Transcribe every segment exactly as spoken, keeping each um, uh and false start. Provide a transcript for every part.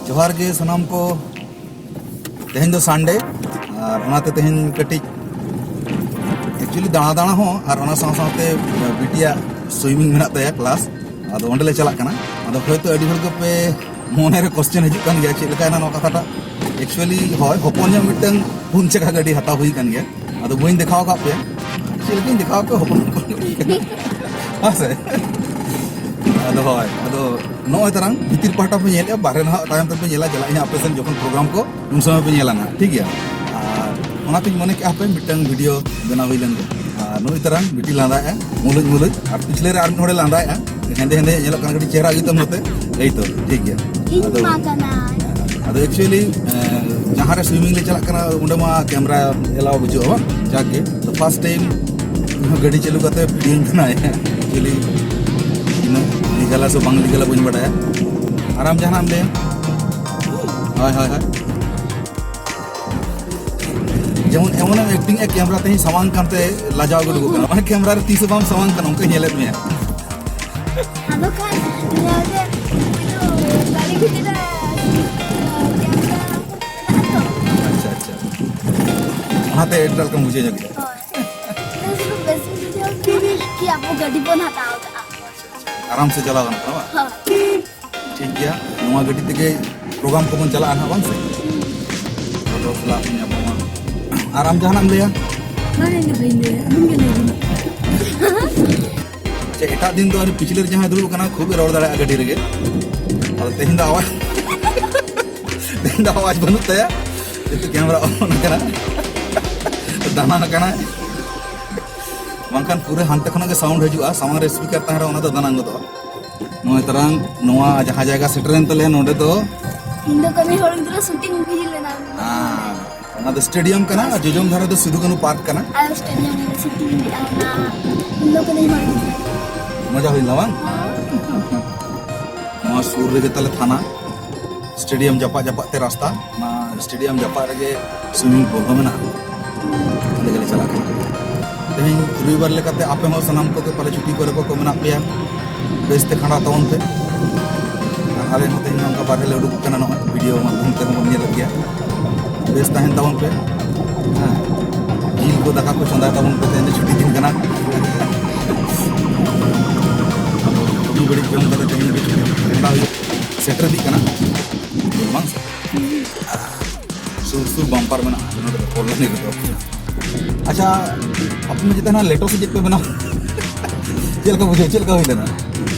ᱡᱚᱦᱟᱨ ᱜᱮ ᱥᱟᱱᱟᱢ ᱠᱚ᱾ ᱛᱮᱦᱮᱧ ᱫᱚ ᱥᱟᱱᱰᱮ, ᱟᱨ ᱚᱱᱟᱛᱮ ᱛᱮᱦᱮᱧ ᱠᱟᱹᱴᱤᱡ ᱮᱠᱪᱩᱭᱮᱞᱤ ᱫᱟᱬᱟ ᱫᱟᱬᱟ ᱦᱚᱸ ᱟᱨ ᱚᱱᱟ ᱥᱟᱶ ᱥᱟᱶᱛᱮ ᱵᱤᱴᱤᱭᱟᱜ ᱥᱩᱭᱢᱤᱝ ᱢᱮᱱᱟᱜ ᱛᱟᱭᱟ ᱠᱞᱟᱥ, ᱟᱫᱚ ᱚᱸᱰᱮ ᱞᱮ ᱪᱟᱞᱟᱜ ᱠᱟᱱᱟ᱾ ᱟᱫᱚ ᱦᱚᱭᱛᱳ ᱟᱹᱰᱤ ᱦᱚᱲ ᱜᱮᱯᱮ ᱢᱚᱱᱮᱨᱮ ᱠᱚᱥᱪᱮᱱ ᱦᱤᱡᱩᱜ ᱠᱟᱱ ᱜᱮᱭᱟ, ᱪᱮᱫ ᱞᱮᱠᱟᱭᱮᱱᱟ ᱱᱚᱣᱟ ᱠᱟᱛᱷᱟᱴᱟᱜ? ᱮᱠᱪᱩᱭᱮᱞᱤ ᱦᱳᱭ, ᱦᱚᱯᱚᱱ ᱧᱚᱜ ᱢᱤᱫᱴᱟᱝ ᱯᱩᱱ ᱪᱟᱠᱟ ᱜᱟᱹᱰᱤ ᱦᱟᱛᱟᱣ ᱦᱩᱭ ᱠᱟᱱ ᱜᱮᱭᱟ, ᱟᱫᱚ ᱵᱟᱹᱧ ᱫᱮᱠᱷᱟᱣ ᱟᱠᱟᱫ ᱯᱮᱭᱟ᱾ ᱪᱮᱫ ᱞᱮᱠᱟᱧ ᱫᱮᱠᱷᱟᱣ ᱟᱯᱮᱭᱟ ᱦᱚᱯᱚᱱ ᱦᱚᱯᱚᱱ ᱜᱟᱹᱰᱤ? ᱦᱮᱸ ᱥᱮ? ᱟᱫᱚ ᱦᱳᱭ, ᱟᱫᱚ ᱱᱚᱜᱼᱚᱭ ᱛᱟᱨᱟᱝ ᱵᱷᱤᱛᱤᱨ ᱯᱟᱦᱴᱟ ᱯᱮ ᱧᱮᱞᱮᱫᱼᱟ, ᱵᱟᱦᱨᱮ ᱱᱟᱦᱟᱜ ᱛᱟᱭᱚᱢ ᱛᱮᱯᱮ ᱧᱮᱞᱟ, ᱪᱟᱞᱟᱜ ᱟᱹᱧ ᱦᱟᱸᱜ ᱟᱯᱮ ᱥᱮᱱ ᱡᱚᱠᱷᱚᱱ ᱯᱨᱳᱜᱨᱟᱢ ᱠᱚ, ᱩᱱ ᱥᱚᱢᱚᱭ ᱯᱮ ᱧᱮᱞᱟ ᱱᱟᱦᱟᱜ, ᱴᱷᱤᱠ ᱜᱮᱭᱟ? ᱟᱨ ᱚᱱᱟᱛᱤᱧ ᱢᱚᱱᱮ ᱠᱮᱫᱼᱟ ᱦᱟᱯᱮ ᱢᱤᱫᱴᱟᱝ ᱵᱷᱤᱰᱤᱭᱳ ᱵᱮᱱᱟᱣ ᱦᱩᱭ ᱞᱮᱱ ᱜᱮ᱾ ᱟᱨ ᱱᱩᱭ ᱛᱟᱨᱟᱝ ᱵᱤᱴᱤ ᱞᱟᱸᱫᱟᱭᱮᱫᱼᱟ, ᱢᱩᱞᱩᱡ ᱢᱩᱞᱩᱡ, ᱟᱨ ᱯᱤᱪᱷᱞᱟᱹ ᱨᱮ ᱟᱨ ᱢᱤᱫ ᱦᱚᱲᱮ ᱞᱟᱸᱫᱟᱭᱮᱫᱼᱟ, ᱦᱮᱸᱫᱮ ᱦᱮᱸᱫᱮ ᱧᱮᱞᱚᱜ ᱠᱟᱱᱟ, ᱠᱟᱹᱴᱤᱡ ᱪᱮᱦᱨᱟ ᱜᱮᱛᱟᱢ ᱱᱚᱛᱮ, ᱮᱭ ᱛᱚ, ᱴᱷᱤᱠ ᱜᱮᱭᱟ᱾ ᱤᱧ ᱟᱫᱚ, ᱢᱟ ᱠᱟᱱᱟᱭ᱾ ᱟᱫᱚ ᱮᱠᱪᱩᱭᱮᱞᱤ ᱡᱟᱦᱟᱸ ᱨᱮ ᱥᱩᱭᱢᱤᱝ ᱞᱮ ᱪᱟᱞᱟᱜ ᱠᱟᱱᱟ, ᱚᱸᱰᱮ ᱢᱟ ᱠᱮᱢᱨᱟ ᱮᱞᱟᱣ ᱵᱟᱹᱪᱩᱜᱼᱟ ᱵᱟᱝ, ᱡᱟᱠ ᱜᱮ᱾ ᱛᱚ ᱯᱷᱟᱥᱴ ᱴᱟᱭᱤᱢ ᱤᱧᱦᱚᱸ ᱜᱟᱹᱰᱤ ᱪᱟᱹᱞᱩ ᱠᱟᱛᱮ ᱵᱷᱤᱰᱤᱭᱳᱧ ᱵᱮᱱᱟᱣᱮᱫᱼᱟ᱾ ᱮᱠᱪᱩᱭᱮᱞᱤ ᱤᱱᱟᱹᱜ ᱞᱤᱜᱟᱞᱟ ᱥᱮ ᱵᱟᱝ ᱞᱤᱜᱟᱞᱟ ᱵᱟᱹᱧ ᱵᱟᱰᱟᱭᱟ᱾ ᱟᱨ ᱟᱢ ᱡᱟᱦᱟᱱᱟᱜ ᱮᱢ ᱞᱟᱹᱭᱟ? ᱦᱳᱭ, ᱦᱳᱭ, ᱦᱳᱭ᱾ ᱡᱮᱢᱚᱱ ᱮᱢᱚᱱᱮᱢ ᱮᱠᱴᱤᱝ ᱮ, ᱠᱮᱢᱨᱟ ᱛᱮᱦᱮᱧ ᱥᱟᱢᱟᱝ ᱠᱟᱱᱛᱮ ᱞᱟᱡᱟᱣ ᱜᱮ ᱩᱰᱩᱠᱚᱜ ᱠᱟᱱᱟ᱾ ᱢᱟᱱᱮ ᱠᱮᱢᱨᱟ ᱨᱮ ᱛᱤᱥ ᱦᱚᱸ ᱵᱟᱢ ᱥᱟᱢᱟᱝ ᱠᱟᱱᱟ, ᱚᱱᱠᱟᱧ ᱧᱮᱞᱮᱫ ᱢᱮᱭᱟ᱾ ᱟᱫᱚ ᱠᱷᱟᱱ ᱱᱤᱭᱟᱹ ᱜᱮ ᱜᱟᱹᱰᱤ ᱵᱷᱤᱛᱤᱨ ᱨᱮ ᱠᱮᱢᱨᱟ ᱢᱮᱱᱟᱜᱼᱟ ᱛᱚ᱾ ᱟᱪᱪᱷᱟ, ᱟᱪᱪᱷᱟ᱾ ᱚᱱᱟᱛᱮ ᱮᱴᱟᱜ ᱞᱮᱠᱟᱢ ᱵᱩᱡᱷᱟᱹᱣ ᱧᱚᱜ ᱠᱮᱫᱟ᱾ ᱦᱳᱭ᱾ ᱵᱮᱥ ᱵᱩᱡᱷᱟᱹᱣ ᱠᱮᱫᱟ ᱠᱤ ᱟᱵᱚ ᱜᱟᱹᱰᱤ ᱵᱚᱱ ᱦᱟᱛᱟᱣ ᱠᱟᱜᱼᱟ᱾ ᱟᱨᱟᱢ ᱥᱮ ᱪᱟᱞᱟᱣ ᱜᱟᱱᱚᱜ ᱠᱟᱱᱟ ᱵᱟᱝ? ᱦᱳᱭ᱾ ᱴᱷᱤᱠ ᱜᱮᱭᱟ, ᱱᱚᱣᱟ ᱜᱟᱹᱰᱤ ᱛᱮᱜᱮ ᱯᱨᱳᱜᱨᱟᱢ ᱠᱚᱵᱚᱱ ᱪᱟᱞᱟᱜᱼᱟ ᱱᱟᱦᱟᱜ, ᱵᱟᱝ ᱥᱮ? ᱟᱫᱚ ᱥᱟᱞᱟᱜ ᱧᱟᱯᱟᱢᱟ᱾ ᱟᱨ ᱟᱢ ᱡᱟᱦᱟᱱᱟᱜ ᱮᱢ ᱞᱟᱹᱭᱟ? ᱵᱟᱝ, ᱤᱧ ᱫᱚ ᱵᱟᱹᱧ ᱞᱟᱹᱭᱟ, ᱟᱹᱵᱤᱱ ᱜᱮ ᱞᱟᱹᱭ ᱵᱤᱱ᱾ ᱟᱪᱪᱷᱟ, ᱮᱴᱟᱜ ᱫᱤᱱ ᱫᱚ ᱟᱹᱰᱤ ᱯᱤᱪᱷᱞᱟᱹ ᱨᱮ ᱡᱟᱦᱟᱸᱭ ᱫᱩᱲᱩᱵ ᱟᱠᱟᱱᱟ, ᱠᱷᱩᱵ ᱮ ᱨᱚᱲ ᱫᱟᱲᱮᱭᱟᱜᱼᱟ ᱜᱟᱹᱰᱤ ᱨᱮᱜᱮ᱾ ᱟᱫᱚ ᱛᱮᱦᱮᱧ ᱫᱚ ᱟᱣᱟᱡᱽ, ᱛᱮᱦᱮᱧ ᱫᱚ ᱟᱣᱟᱡᱽ ᱵᱟᱹᱱᱩᱜ ᱛᱟᱭᱟ, ᱡᱮᱦᱮᱛᱩ ᱠᱮᱢᱨᱟ ᱚᱱ ᱟᱠᱟᱱᱟ, ᱫᱟᱱᱟᱝ ᱟᱠᱟᱱᱟᱭ᱾ ᱵᱟᱝᱠᱷᱟᱱ ᱯᱩᱨᱟᱹ ᱦᱟᱱᱛᱮ ᱠᱷᱚᱱᱟᱜ ᱜᱮ ᱥᱟᱣᱩᱱᱰ ᱦᱤᱡᱩᱜᱼᱟ, ᱥᱟᱢᱟᱝ ᱨᱮ ᱥᱯᱤᱠᱟᱨ ᱛᱟᱦᱮᱱ ᱨᱮᱦᱚᱸ ᱚᱱᱟ ᱫᱚ ᱫᱟᱱᱟᱝ ᱜᱚᱫᱚᱜᱼᱟ᱾ ᱱᱚᱜᱼᱚᱭ ᱛᱟᱨᱟᱝ ᱱᱚᱣᱟ ᱡᱟᱦᱟᱸ ᱡᱟᱭᱜᱟ ᱥᱮᱴᱮᱨᱮᱱ ᱛᱟᱞᱮᱭᱟ, ᱱᱚᱰᱮ ᱫᱚ ᱤᱧ ᱫᱚ ᱠᱟᱹᱢᱤ ᱦᱚᱲ ᱜᱤᱫᱽᱨᱟᱹ ᱥᱩᱴᱤᱝ ᱦᱩᱭ ᱞᱮᱱᱟ᱾ ᱦᱮᱸ, ᱚᱱᱟ ᱫᱚ ᱥᱴᱮᱰᱤᱭᱟᱢ ᱠᱟᱱᱟ, ᱟᱨ ᱡᱚᱡᱚᱢ ᱫᱷᱟᱨᱮ ᱫᱚ ᱥᱤᱫᱩ ᱠᱟᱹᱱᱦᱩ ᱯᱟᱨᱠ ᱠᱟᱱᱟ᱾ ᱟᱨ ᱥᱴᱮᱰᱤᱭᱟᱢ ᱨᱮ ᱥᱩᱴᱤᱝ ᱞᱮᱫᱼᱟ, ᱚᱱᱟ ᱤᱧ ᱫᱚ ᱠᱟᱹᱢᱤ ᱦᱚᱲ ᱜᱤᱫᱽᱨᱟᱹ᱾ ᱢᱚᱡᱟ ᱦᱩᱭ ᱞᱮᱱᱟ ᱵᱟᱝ? ᱦᱮᱸ᱾ ᱱᱚᱣᱟ ᱥᱩᱨ ᱨᱮᱜᱮ ᱛᱟᱞᱮ ᱛᱷᱟᱱᱟ, ᱥᱴᱮᱰᱤᱭᱟᱢ ᱡᱟᱯᱟᱜ ᱡᱟᱯᱟᱜ ᱛᱮ ᱨᱟᱥᱛᱟ, ᱚᱱᱟ ᱥᱴᱮᱰᱤᱭᱟᱢ ᱡᱟᱯᱟᱜ ᱨᱮᱜᱮ ᱥᱩᱭᱢᱤᱝ ᱯᱩᱞ ᱦᱚᱸ ᱢᱮᱱᱟᱜᱼᱟ᱾ ᱚᱸᱰᱮ ᱜᱮᱞᱮ ᱪᱟᱞᱟᱜ ᱠᱟᱱᱟ᱾ ᱛᱮᱦᱮᱧ ᱨᱚᱵᱤᱵᱟᱨ ᱞᱮᱠᱟᱛᱮ ᱟᱯᱮ ᱦᱚᱸ ᱥᱟᱱᱟᱢ ᱠᱚᱜᱮ ᱯᱟᱞᱮ ᱪᱷᱩᱴᱤ ᱠᱚᱨᱮ ᱠᱚ ᱢᱮᱱᱟᱜ ᱯᱮᱭᱟ, ᱵᱮᱥ ᱛᱮ ᱠᱷᱟᱸᱰᱟᱣ ᱛᱟᱵᱚᱱ ᱯᱮ᱾ ᱟᱨ ᱟᱞᱮ ᱦᱚᱸ ᱛᱮᱦᱮᱧ ᱱᱚᱝᱠᱟ ᱵᱟᱨᱦᱮ ᱞᱮ ᱩᱰᱩᱠ ᱠᱟᱱᱟ, ᱱᱚᱜᱼᱚᱭ ᱵᱷᱤᱰᱤᱭᱳ ᱢᱟᱫᱽᱫᱷᱚᱢ ᱛᱮᱦᱚᱸ ᱵᱚᱱ ᱧᱮᱞᱮᱫ ᱜᱮᱭᱟ᱾ ᱵᱮᱥ ᱛᱟᱦᱮᱱ ᱛᱟᱵᱚᱱ ᱯᱮ᱾ ᱦᱮᱸ, ᱡᱤᱞ ᱠᱚ ᱫᱟᱠᱟ ᱠᱚ ᱪᱚᱸᱫᱟᱭ ᱛᱟᱵᱚᱱ ᱯᱮ, ᱛᱮᱦᱮᱧ ᱫᱚ ᱪᱷᱩᱴᱤ ᱫᱤᱱ ᱠᱟᱱᱟ᱾ ᱟᱫᱚ ᱵᱩᱜᱤ ᱵᱟᱹᱲᱤᱡ ᱡᱚᱢ ᱠᱟᱛᱮ ᱛᱮᱦᱮᱧ ᱫᱚ ᱪᱷᱩᱴᱤ ᱠᱷᱟᱸᱰᱟᱣ ᱦᱩᱭᱩᱜ ᱥᱮᱴᱮᱨ ᱤᱫᱤᱜ ᱠᱟᱱᱟ, ᱵᱟᱝ ᱥᱮ? ᱥᱩᱨ ᱥᱩᱨ ᱵᱟᱢᱯᱟᱨ ᱢᱮᱱᱟᱜᱼᱟ ᱱᱚᱰᱮ ᱫᱚ, ᱠᱚᱞᱞᱟᱱᱤ ᱨᱮᱫᱚ᱾ ᱟᱪᱪᱷᱟ, ᱟᱯᱮ ᱢᱟ ᱪᱮᱛᱟᱱ ᱞᱮᱴᱚ ᱥᱮ ᱪᱮᱫ ᱯᱮ ᱵᱮᱱᱟᱣ? ᱪᱮᱫ ᱞᱮᱠᱟ ᱵᱩᱡᱷᱟᱹᱣ, ᱪᱮᱫ ᱞᱮᱠᱟ ᱦᱩᱭ ᱞᱮᱱᱟ?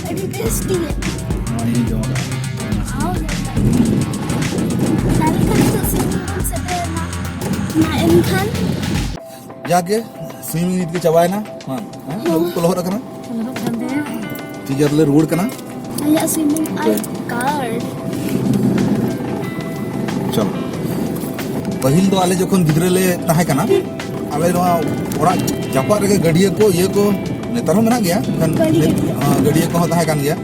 ᱟᱹᱰᱤ ᱴᱮᱥᱴᱤ ᱜᱮ᱾ ᱱᱚᱣᱟ ᱤᱧ ᱡᱚᱢ ᱟᱠᱟᱫᱟ᱾ ᱟᱣ, ᱫᱟᱨᱮ ᱠᱷᱟᱱ ᱱᱤᱛᱚᱜ ᱥᱤᱡᱤᱱ ᱵᱚᱱ ᱥᱮᱴᱮᱨ ᱮᱱᱟ᱾ ᱢᱟ ᱮᱱᱠᱷᱟᱱ᱾ ᱡᱟᱜᱮ, ᱥᱩᱭᱢᱤᱝ ᱱᱤᱛ ᱜᱮ ᱪᱟᱵᱟᱭᱮᱱᱟ᱾ ᱦᱮᱸ, ᱦᱮᱸ, ᱩᱵ ᱠᱚ ᱞᱚᱦᱚᱫ ᱟᱠᱟᱱᱟ᱾ ᱞᱚᱦᱚᱫ ᱠᱟᱱ ᱛᱟᱭᱟ᱾ ᱴᱷᱤᱠ ᱜᱮᱭᱟ, ᱛᱟᱦᱞᱮ ᱨᱩᱣᱟᱹᱲ ᱠᱟᱱᱟ᱾ ᱟᱞᱮᱭᱟᱜ ᱥᱩᱭᱢᱤᱝ ᱟᱭ ᱦᱳᱭ᱾ ᱠᱟᱨᱰ᱾ ᱪᱚᱞᱚ᱾ ᱯᱟᱹᱦᱤᱞ ᱫᱚ ᱟᱞᱮ ᱡᱚᱠᱷᱚᱱ ᱜᱤᱫᱽᱨᱟᱹ ᱞᱮ ᱛᱟᱦᱮᱸ ᱠᱟᱱᱟ, ᱟᱞᱮ ᱱᱚᱣᱟ ᱚᱲᱟᱜ ᱡᱟᱯᱟᱜ ᱨᱮᱜᱮ ᱜᱟᱹᱰᱭᱟᱹ ᱠᱚ, ᱤᱭᱟᱹ ᱠᱚ, ᱱᱮᱛᱟᱨ ᱦᱚᱸ ᱢᱮᱱᱟᱜ ᱜᱮᱭᱟ, ᱢᱮᱱᱠᱷᱟᱱ ᱜᱟᱹᱰᱭᱟᱹ᱾ ᱦᱮᱸ, ᱜᱟᱹᱰᱭᱟᱹ ᱠᱚᱦᱚᱸ ᱛᱟᱦᱮᱸ ᱠᱟᱱ ᱜᱮᱭᱟ᱾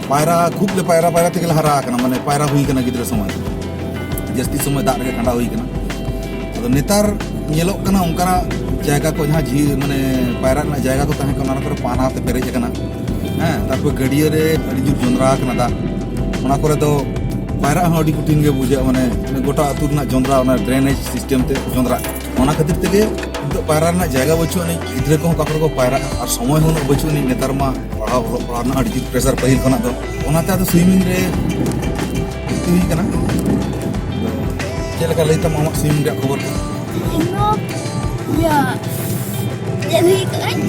ᱯᱟᱭᱨᱟ, ᱠᱷᱩᱵ ᱞᱮ ᱯᱟᱭᱨᱟ, ᱯᱟᱭᱨᱟ ᱛᱮᱜᱮ ᱞᱮ ᱦᱟᱨᱟ ᱟᱠᱟᱱᱟ, ᱢᱟᱱᱮ ᱯᱟᱭᱨᱟ ᱦᱩᱭ ᱠᱟᱱᱟ ᱜᱤᱫᱽᱨᱟᱹ ᱥᱚᱢᱚᱭ᱾ ᱡᱟᱹᱥᱛᱤ ᱥᱚᱢᱚᱭ ᱫᱟᱜ ᱨᱮᱜᱮ ᱠᱷᱟᱸᱰᱟᱣ ᱦᱩᱭ ᱠᱟᱱᱟ᱾ ᱟᱫᱚ ᱱᱮᱛᱟᱨ ᱧᱮᱞᱚᱜ ᱠᱟᱱᱟ ᱚᱱᱠᱟᱱᱟᱜ ᱡᱟᱭᱜᱟ ᱠᱚ, ᱡᱟᱦᱟᱸ ᱡᱷᱤ-, ᱢᱟᱱᱮ ᱯᱟᱭᱨᱟ ᱨᱮᱱᱟᱜ ᱡᱟᱭᱜᱟ ᱠᱚ ᱛᱟᱦᱮᱸ ᱠᱟᱱᱟ, ᱚᱱᱟ ᱠᱚᱨᱮ ᱯᱟᱱᱟ ᱛᱮ ᱯᱮᱨᱮᱡ ᱟᱠᱟᱱᱟ᱾ ᱦᱮᱸ, ᱛᱟᱨᱯᱚᱨ ᱜᱟᱹᱰᱭᱟᱹ ᱨᱮ ᱟᱹᱰᱤ ᱡᱳᱨ ᱡᱚᱸᱫᱽᱨᱟ ᱟᱠᱟᱱᱟ ᱫᱟᱜ, ᱚᱱᱟ ᱠᱚᱨᱮ ᱫᱚ ᱯᱟᱭᱨᱟᱜ ᱦᱚᱸ ᱟᱹᱰᱤ ᱠᱚᱴᱷᱤᱱ ᱜᱮ ᱵᱩᱡᱷᱟᱹᱜᱼᱟ, ᱢᱟᱱᱮ ᱜᱚᱴᱟ ᱟᱹᱛᱩ ᱨᱮᱱᱟᱜ ᱡᱚᱸᱫᱽᱨᱟ, ᱚᱱᱟ drainage system ᱛᱮ ᱡᱚᱸᱫᱽᱨᱟ᱾ ᱚᱱᱟ ᱠᱷᱟᱹᱛᱤᱨ ᱛᱮᱜᱮ ᱱᱤᱛᱚᱜ ᱯᱟᱭᱨᱟ ᱨᱮᱱᱟᱜ ᱡᱟᱭᱜᱟ ᱵᱟᱹᱪᱩᱜ ᱟᱹᱱᱤᱡ, ᱜᱤᱫᱽᱨᱟᱹ ᱠᱚᱦᱚᱸ ᱚᱠᱟ ᱠᱚᱨᱮ ᱠᱚ ᱯᱟᱭᱨᱟᱜᱼᱟ, ᱟᱨ ᱥᱚᱢᱚᱭ ᱦᱚᱸ ᱩᱱᱟᱹᱜ ᱵᱟᱹᱪᱩᱜ ᱟᱹᱱᱤᱡ᱾ ᱱᱮᱛᱟᱨ ᱢᱟ ᱯᱟᱲᱦᱟᱣ, ᱚᱞᱚᱜ ᱯᱟᱲᱦᱟᱣ ᱨᱮᱱᱟᱜ ᱟᱹᱰᱤ ᱡᱳᱨ pressure ᱯᱟᱹᱦᱤᱞ ᱠᱷᱚᱱᱟᱜ ᱫᱚ, ᱚᱱᱟᱛᱮ ᱟᱫᱚ swimming ᱨᱮ ᱵᱷᱚᱨᱛᱤ ᱦᱩᱭ ᱠᱟᱱᱟ᱾ ᱟᱫᱚ ᱪᱮᱫ ᱞᱮᱠᱟ ᱞᱟᱹᱭ ᱛᱟᱢᱟ ᱟᱢᱟᱜ swimming ᱨᱮᱭᱟᱜ ᱠᱷᱚᱵᱚᱨ ᱠᱚ? ᱤᱧ ᱫᱚ, ᱤᱭᱟᱹ, ᱪᱮᱫ ᱦᱩᱭ ᱠᱟᱜᱼᱟᱹᱧ,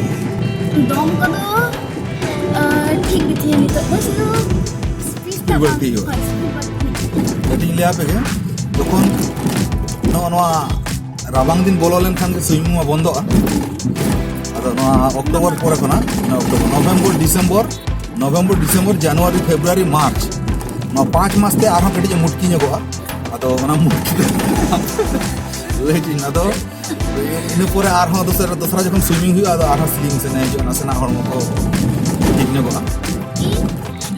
ᱫᱚᱱ ᱠᱚᱫᱚ, ᱟᱨ ᱴᱷᱤᱠ ᱜᱮ ᱛᱤᱧᱟᱹ ᱱᱤᱛᱚᱜ ᱫᱚ, ᱥᱩᱫᱷᱩ speed ᱴᱟ ᱵᱟᱹᱲᱛᱤ ᱵᱟᱝ᱾ ᱦᱩᱭᱩᱜᱼᱟ᱾ ᱦᱳᱭ, speed ᱵᱟᱹᱲᱛᱤ ᱦᱩᱭᱩᱜᱼᱟ᱾ ᱠᱟᱹᱴᱤᱡ ᱤᱧ ᱞᱟᱹᱭ ᱟᱯᱮ ᱜᱮ, ᱡᱚᱠᱷᱚᱱ ᱱᱚᱜᱼᱚ ᱱᱚᱣᱟ ᱨᱟᱵᱟᱝ ᱫᱤᱱ ᱵᱚᱞᱚ ᱞᱮᱱᱠᱷᱟᱱ ᱜᱮ swimming ᱢᱟ ᱵᱚᱱᱫᱚᱜᱼᱟ᱾ ᱟᱫᱚ ᱱᱚᱣᱟ ᱚᱠᱴᱳᱵᱚᱨ ᱯᱚᱨᱮ ᱠᱷᱚᱱᱟᱜ, ᱱᱚᱣᱟ October, November, December, November, December, January, February, March, ᱱᱚᱣᱟ ᱯᱟᱸᱪ ᱢᱟᱥ ᱛᱮ ᱟᱨᱦᱚᱸ ᱠᱟᱹᱴᱤᱡ ᱮ ᱢᱩᱴᱠᱤ ᱧᱚᱜᱚᱜᱼᱟ᱾ ᱟᱫᱚ ᱚᱱᱟ ᱢᱩᱴᱠᱤ ᱫᱚ ᱞᱟᱹᱭ ᱠᱤᱧ, ᱟᱫᱚ ᱤᱱᱟᱹ ᱯᱚᱨᱮ ᱟᱨᱦᱚᱸ ᱫᱚᱥᱨᱟ, ᱫᱚᱥᱨᱟ ᱡᱚᱠᱷᱚᱱ swimming ᱦᱩᱭᱩᱜᱼᱟ, ᱟᱫᱚ ᱟᱨᱦᱚᱸ ᱥᱤᱞᱤᱝ ᱥᱮᱱᱮ ᱦᱤᱡᱩᱜᱼᱟ, ᱱᱟᱥᱮᱱᱟᱜ ᱦᱚᱲᱢᱚ ᱠᱚ ᱴᱷᱤᱠ ᱧᱚᱜᱚᱜᱼᱟ᱾ ᱤᱧ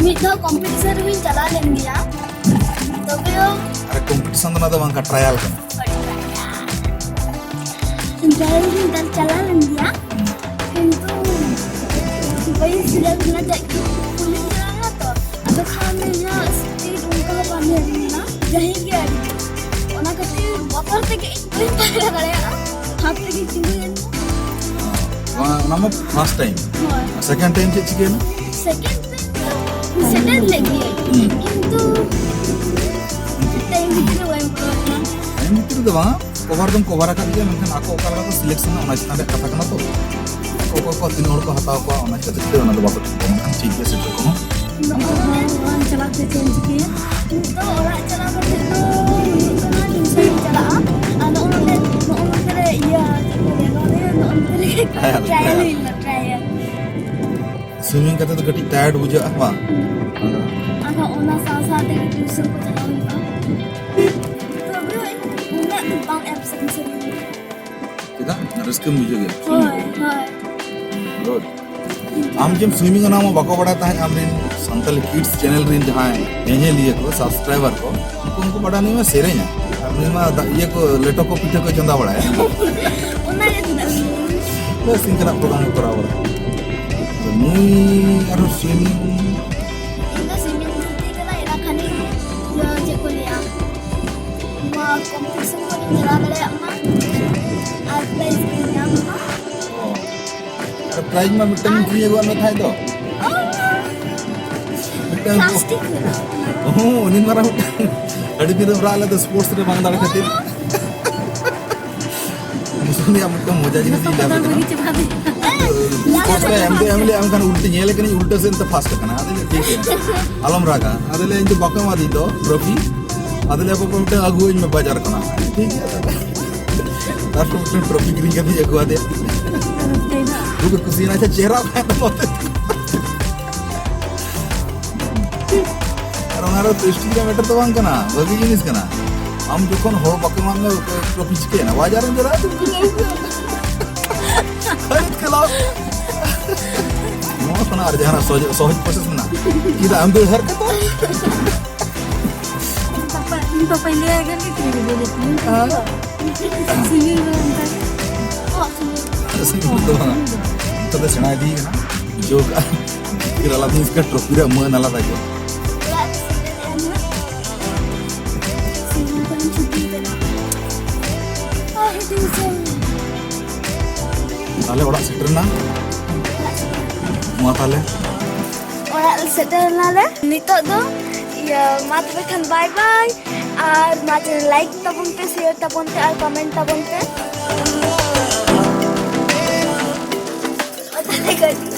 ᱢᱤᱫ ᱫᱷᱟᱣ ᱠᱚᱢᱯᱤᱴᱤᱥᱚᱱ ᱨᱮᱦᱚᱸᱧ ᱪᱟᱞᱟᱣ ᱞᱮᱱ ᱜᱮᱭᱟ, ᱛᱚᱵᱮ ᱟᱨᱮ, ᱠᱚᱢᱯᱤᱴᱤᱥᱚᱱ ᱫᱚ ᱚᱱᱟ ᱫᱚ ᱵᱟᱝ ᱠᱟᱱᱟ, ᱴᱨᱟᱭᱟᱞ ᱠᱟᱱᱟ᱾ ᱤᱧ ᱴᱨᱟᱭᱟᱞ ᱨᱮᱦᱚᱸᱧ ᱪᱟᱞᱟᱣ ᱞᱮᱱ ᱜᱮᱭᱟ, ᱠᱤᱱᱛᱩ ᱵᱟᱹᱧ ᱥᱤᱞᱮᱠᱴ ᱞᱮᱱᱟ, ᱪᱮᱫ ᱠᱚ ᱠᱩᱞᱤ ᱠᱟᱱᱟ ᱛᱚ, ᱟᱫᱚ ᱠᱷᱟᱱ ᱤᱧᱟᱹᱜ ᱥᱯᱤᱰ ᱚᱱᱠᱟ ᱦᱚᱸ ᱵᱟᱝ ᱧᱮᱞ ᱞᱮᱱᱟ, ᱜᱟᱹᱦᱤᱨ ᱜᱮ ᱟᱹᱰᱤ ᱡᱳᱨ᱾ ᱚᱱᱟ ᱠᱷᱟᱹᱛᱤᱨ ᱵᱚᱛᱚᱨ ᱛᱮᱜᱮ ᱤᱧ ᱵᱟᱹᱧ ᱯᱟᱭᱨᱟ ᱫᱟᱲᱮᱭᱟᱜᱼᱟ, ᱦᱟᱛ ᱨᱮᱜᱮ ᱛᱤᱸᱜᱩᱭᱮᱱ᱾ ᱚᱱᱟ ᱚᱱᱟ ᱢᱟ ᱯᱷᱟᱨᱥᱴ ᱴᱟᱭᱤᱢ᱾ ᱦᱳᱭ᱾ ᱥᱮᱠᱮᱱᱰ ᱴᱟᱭᱤᱢ ᱪᱮᱫ ᱪᱤᱠᱟᱹᱭᱮᱱᱟ? ᱥᱮᱠᱮᱱᱰ ᱴᱟᱭᱤᱢ ᱥᱮᱴᱮᱨ ᱞᱮᱫ ᱜᱮᱭᱟᱹᱧ, ᱦᱩᱸ᱾ ᱠᱤᱱᱛᱩ ᱴᱟᱭᱤᱢ ᱵᱷᱤᱛᱨᱤ ᱨᱮ ᱵᱟᱹᱧ ᱯᱩᱨᱟᱹᱣ ᱠᱟᱱᱟ᱾ ᱴᱟᱭᱤᱢ ᱵᱷᱤᱛᱨᱤ ᱫᱚ ᱵᱟᱝ, ᱠᱚᱵᱷᱟᱨ ᱫᱚᱢ ᱠᱚᱵᱷᱟᱨ ᱟᱠᱟᱫ ᱜᱮᱭᱟ, ᱢᱮᱱᱠᱷᱟᱱ ᱟᱠᱚ ᱚᱠᱟ ᱞᱮᱠᱟ ᱠᱚ ᱥᱤᱞᱮᱠᱥᱚᱱᱟ ᱚᱱᱟ ᱪᱮᱛᱟᱱ ᱨᱮᱭᱟᱜ ᱠᱟᱛᱷᱟ ᱠᱟᱱᱟ ᱛᱚ᱾ ᱚᱠᱚᱭ ᱠᱚ ᱛᱤᱱᱟᱹᱜ ᱦᱚᱲ ᱠᱚ ᱦᱟᱛᱟᱣ ᱠᱚᱣᱟ ᱚᱱᱟ ᱪᱤᱠᱟᱹᱛᱮ ᱴᱷᱤᱠᱟᱹᱭᱟ, ᱚᱱᱟ ᱫᱚ ᱵᱟᱠᱚ ᱴᱷᱤᱠᱟᱹᱭᱟ᱾ ᱢᱮᱱᱠᱷᱟᱱ ᱴᱷᱤᱠ ᱜᱮᱭᱟ, ᱥᱮᱴᱮᱨ ᱠᱚᱦᱚᱸ᱾ ᱱᱚᱜᱼᱚᱭ ᱵᱟᱝ ᱪᱟᱞᱟᱜ ᱛᱮ ᱪᱮᱫ ᱮᱢ ᱪᱤᱠᱟᱹᱭᱟ? ᱱᱤᱛᱚᱜ ᱚᱲᱟᱜ ᱪᱟᱞᱟᱣ ᱠᱟᱛᱮ ᱫᱚ ᱦᱩᱭᱩᱜ ᱠᱟᱱᱟ ᱴᱤᱭᱩᱥᱚᱱ ᱤᱧ ᱪᱟᱞᱟᱜᱼᱟ᱾ ᱟᱨ ᱱᱚᱜᱼᱚ ᱱᱚᱰᱮ, ᱱᱚᱜᱼᱚ ᱱᱚᱛᱮ ᱨᱮ ᱤᱭᱟᱹ, ᱪᱮᱫ ᱠᱚ ᱞᱟᱹᱭᱟ, ᱱᱚᱜᱼᱚ ᱱᱚᱰᱮ, ᱱᱚᱜᱼᱚ ᱱᱚᱛᱮ ᱨᱮ ᱴᱨᱟᱭᱟᱞ ᱦᱩᱭ ᱞᱮᱱᱟ, ᱴᱨᱟᱭᱟᱞ᱾ ᱥᱩᱭᱢᱤᱝ ᱠᱟᱛᱮ ᱫᱚ ᱠᱟᱹᱴᱤᱡ ᱴᱟᱭᱟᱨᱰ ᱵᱩᱡᱷᱟᱹᱜᱼᱟ, ᱵᱟᱝ? ᱟᱫᱚ ᱚᱱᱟ ᱥᱟᱶ ᱥᱟᱶ ᱛᱮᱜᱮ ᱴᱤᱭᱩᱥᱚᱱ ᱠᱚ ᱪᱟᱞᱟᱣ ᱦᱩᱭᱩᱜᱼᱟ᱾ ᱛᱚᱵᱮ ᱩᱱᱟᱹᱜ ᱫᱚ ᱵᱟᱝ ᱮᱵᱥᱮᱱ ᱥᱮ᱾ ᱪᱮᱫᱟᱜ? ᱨᱟᱹᱥᱠᱟᱹᱢ ᱵᱩᱡᱷᱟᱹᱣ ᱜᱮᱭᱟ? ᱦᱳᱭ, ᱦᱳᱭ᱾ ᱜᱩᱰ᱾ ᱟᱢ ᱡᱮᱢ ᱥᱩᱭᱢᱤᱝ ᱚᱱᱟ ᱢᱟ ᱵᱟᱠᱚ ᱵᱟᱲᱟᱭ ᱛᱟᱦᱮᱸᱫ, ᱟᱢᱨᱮᱱ ᱥᱟᱱᱛᱟᱞᱤ ᱠᱤᱰᱥ ᱪᱮᱱᱮᱞ ᱨᱮᱱ ᱡᱟᱦᱟᱸᱭ ᱧᱮᱧᱮᱞᱤᱭᱟᱹ ᱠᱚ, ᱥᱟᱵᱥᱠᱨᱟᱭᱵᱟᱨ ᱠᱚ, ᱩᱱᱠᱩ ᱩᱱᱠᱩ ᱵᱟᱰᱟᱭ ᱱᱩᱭ ᱢᱟ ᱥᱮᱨᱮᱧᱟ, ᱟᱨ ᱱᱩᱭ ᱢᱟ ᱫᱟ-, ᱤᱭᱟᱹ ᱠᱚ, ᱞᱮᱴᱚ ᱠᱚ, ᱯᱤᱴᱷᱟᱹ ᱠᱚ ᱪᱚᱸᱫᱟ ᱵᱟᱲᱟᱭᱟ᱾ ᱚᱱᱟ ᱜᱮ ᱪᱮᱫᱟᱜ ᱥᱩᱭᱢᱤᱝ? ᱵᱮᱥ, ᱤᱱᱠᱟᱹᱱᱟᱜ ᱯᱨᱳᱜᱨᱟᱢ ᱠᱚ ᱠᱚᱨᱟᱣ ᱵᱟᱲᱟᱭᱟ᱾ ᱱᱩᱭ ᱟᱨᱦᱚᱸ ᱥᱩᱭᱢᱤᱝ᱾ ᱤᱧ ᱫᱚ ᱥᱩᱭᱢᱤᱝ ᱫᱚ ᱪᱮᱫ ᱠᱟᱱᱟ, ᱮᱱᱟ ᱠᱷᱟᱱᱤᱧ, ᱤᱭᱟᱹ, ᱪᱮᱫ ᱠᱚ ᱞᱟᱹᱭᱟ, ᱱᱚᱣᱟ ᱠᱚᱢᱯᱤᱴᱤᱥᱚᱱ ᱠᱚᱨᱮᱧ ᱪᱟᱞᱟᱣ ᱫᱟᱲᱮᱭᱟᱜ ᱢᱟ ᱟᱨ ᱯᱨᱟᱭᱤᱡᱽ ᱠᱚᱧ ᱧᱟᱢ ᱢᱟ᱾ ᱚ᱾ ᱟᱨ ᱯᱨᱟᱭᱤᱡᱽ ᱢᱟ ᱢᱤᱫᱴᱟᱝ ᱠᱤᱨᱤᱧ ᱟᱹᱜᱩᱣᱟᱜ ᱢᱮ ᱛᱟᱦᱮᱸᱫ ᱫᱚ᱾ ᱚ᱾ ᱢᱤᱫᱴᱟᱝ ᱯᱞᱟᱥᱴᱤᱠ ᱨᱮᱱᱟᱜ᱾ ᱚ, ᱩᱱᱤ ᱢᱟᱨᱟᱝ ᱢᱤᱫᱴᱟᱝ᱾ ᱟᱹᱰᱤ ᱫᱤᱱ ᱨᱮᱢ ᱨᱟᱜ ᱞᱮᱫᱟ ᱥᱯᱳᱨᱴᱥ ᱨᱮ ᱵᱟᱝ ᱫᱟᱲᱮ ᱠᱷᱟᱹᱛᱤᱨ᱾ ᱩᱱᱤᱭᱟᱜ ᱢᱤᱫᱴᱟᱝ ᱢᱚᱡᱟ ᱡᱤᱱᱤᱥ ᱤᱧ ᱞᱟᱹᱭ ᱟᱯᱮ ᱠᱟᱱᱟ᱾ ᱵᱟᱹᱜᱤ ᱪᱟᱵᱟ ᱠᱮᱫᱟ᱾ ᱥᱯᱳᱨᱴᱥ ᱨᱮ ᱮᱢ ᱫᱚ ᱮᱢ ᱞᱮᱫᱼᱟ, ᱢᱮᱱᱠᱷᱟᱱ ᱩᱞᱴᱟᱹ ᱧᱮᱞ ᱠᱟᱹᱱᱟᱹᱧ, ᱩᱞᱴᱟᱹ ᱥᱮᱫ ᱛᱮ ᱯᱷᱟᱥᱴ ᱠᱟᱱᱟ᱾ ᱟᱫᱚ ᱞᱟᱹᱭ, "ᱴᱷᱤᱠ ᱜᱮᱭᱟ, ᱟᱞᱚᱢ ᱨᱟᱜᱟ᱾" ᱟᱫᱚ ᱞᱟᱹᱭ, "ᱤᱧ ᱫᱚ ᱵᱟᱠᱚ ᱮᱢᱟᱫᱤᱧ ᱫᱚ ᱴᱨᱚᱯᱷᱤ᱾" ᱟᱫᱚ ᱞᱟᱹᱭ, "ᱵᱟᱵᱟ, ᱢᱤᱫᱴᱟᱝ ᱟᱹᱜᱩᱣᱟᱹᱧ ᱢᱮ ᱵᱟᱡᱟᱨ ᱠᱷᱚᱱᱟᱜ᱾" ᱴᱷᱤᱠ ᱜᱮᱭᱟ, ᱛᱟᱨᱯᱚᱨ ᱢᱤᱫᱴᱟᱝ ᱴᱨᱚᱯᱷᱤ ᱠᱤᱨᱤᱧ ᱠᱟᱛᱮᱧ ᱟᱹᱜᱩᱣᱟᱫᱮᱭᱟ᱾ ᱠᱷᱩᱵ ᱮ ᱠᱩᱥᱤᱭᱮᱱᱟ, ᱟᱪᱪᱷᱟ, ᱪᱮᱦᱨᱟ ᱛᱟᱦᱮᱸ ᱠᱟᱱᱟ᱾ ᱟᱨ ᱚᱱᱟ ᱨᱮ ᱯᱨᱮᱥᱴᱤᱡᱽ ᱨᱮᱭᱟᱜ ᱢᱮᱴᱟᱨ ᱫᱚ ᱵᱟᱝ ᱠᱟᱱᱟ, ᱵᱷᱟᱹᱜᱤ ᱡᱤᱱᱤᱥ ᱠᱟᱱᱟ᱾ ᱟᱢ ᱡᱚᱠᱷᱚᱱ ᱦᱚᱲ ᱵᱟᱠᱚ ᱮᱢᱟᱢ ᱠᱟᱱᱟ, ᱴᱨᱚᱯᱷᱤ ᱪᱤᱠᱟᱹᱭᱮᱱᱟ? ᱵᱟᱡᱟᱨ ᱨᱮᱢ ᱪᱟᱞᱟᱜᱼᱟ, ᱛᱚ ᱠᱷᱟᱹᱨᱤᱫ ᱠᱷᱮᱞᱟᱣ᱾ ᱱᱚᱣᱟ ᱠᱷᱚᱱᱟᱜ ᱟᱨ ᱡᱟᱦᱟᱱᱟᱜ ᱥᱚᱦᱚᱡ, ᱥᱚᱦᱚᱡ ᱯᱨᱚᱥᱮᱥ ᱢᱮᱱᱟᱜᱼᱟ? ᱪᱮᱫᱟᱜ ᱮᱢ ᱫᱟᱹᱲ ᱦᱟᱨ ᱠᱟᱛᱮ? ᱤᱧ ᱯᱟᱯᱟ, ᱤᱧ ᱯᱟᱯᱟᱧ ᱞᱟᱹᱭᱟᱭ ᱠᱟᱱ ᱜᱮ, ᱠᱤᱨᱤᱧ ᱟᱹᱜᱩ ᱞᱮᱫ ᱛᱤᱧᱟᱹ᱾ ᱦᱮᱸ᱾ ᱥᱩᱭᱢᱤᱝ ᱫᱚ ᱚᱱᱠᱟ ᱜᱮ᱾ ᱥᱩᱭᱢᱤᱝ ᱫᱚ ᱵᱟᱝᱟ᱾ ᱱᱤᱛᱚᱜ ᱫᱚ ᱥᱮᱬᱟ ᱤᱫᱤᱭ ᱠᱟᱱᱟ, ᱵᱩᱡᱷᱟᱹᱣ ᱠᱟᱜᱼᱟ᱾ ᱡᱤᱛᱠᱟᱹᱨ ᱟᱞᱟᱫᱟ ᱡᱤᱱᱤᱥ ᱠᱟᱱᱟ, ᱴᱨᱚᱯᱷᱤ ᱨᱮᱭᱟᱜ ᱢᱟᱹᱱ ᱟᱞᱟᱫᱟ ᱜᱮᱭᱟ᱾ ᱛᱟᱦᱞᱮ ᱚᱲᱟᱜ ᱥᱮᱴᱮᱨ ᱮᱱᱟ᱾ ᱢᱟ ᱛᱟᱦᱞᱮ᱾ ᱚᱲᱟᱜ ᱥᱮᱴᱮᱨ ᱮᱱᱟᱞᱮ᱾ ᱱᱤᱛᱚᱜ ᱫᱚ ᱤᱭᱟᱹ, ᱢᱟ ᱛᱚᱵᱮ ᱠᱷᱟᱱ bye bye᱾ ᱟᱨ ᱢᱟ ᱪᱮ like ᱛᱟᱵᱚᱱ ᱯᱮ, share ᱛᱟᱵᱚᱱ ᱯᱮ ᱟᱨ comment ᱛᱟᱵᱚᱱ ᱯᱮ᱾ ᱚ, ᱛᱟᱦᱞᱮ ᱜᱟᱹᱰᱤ᱾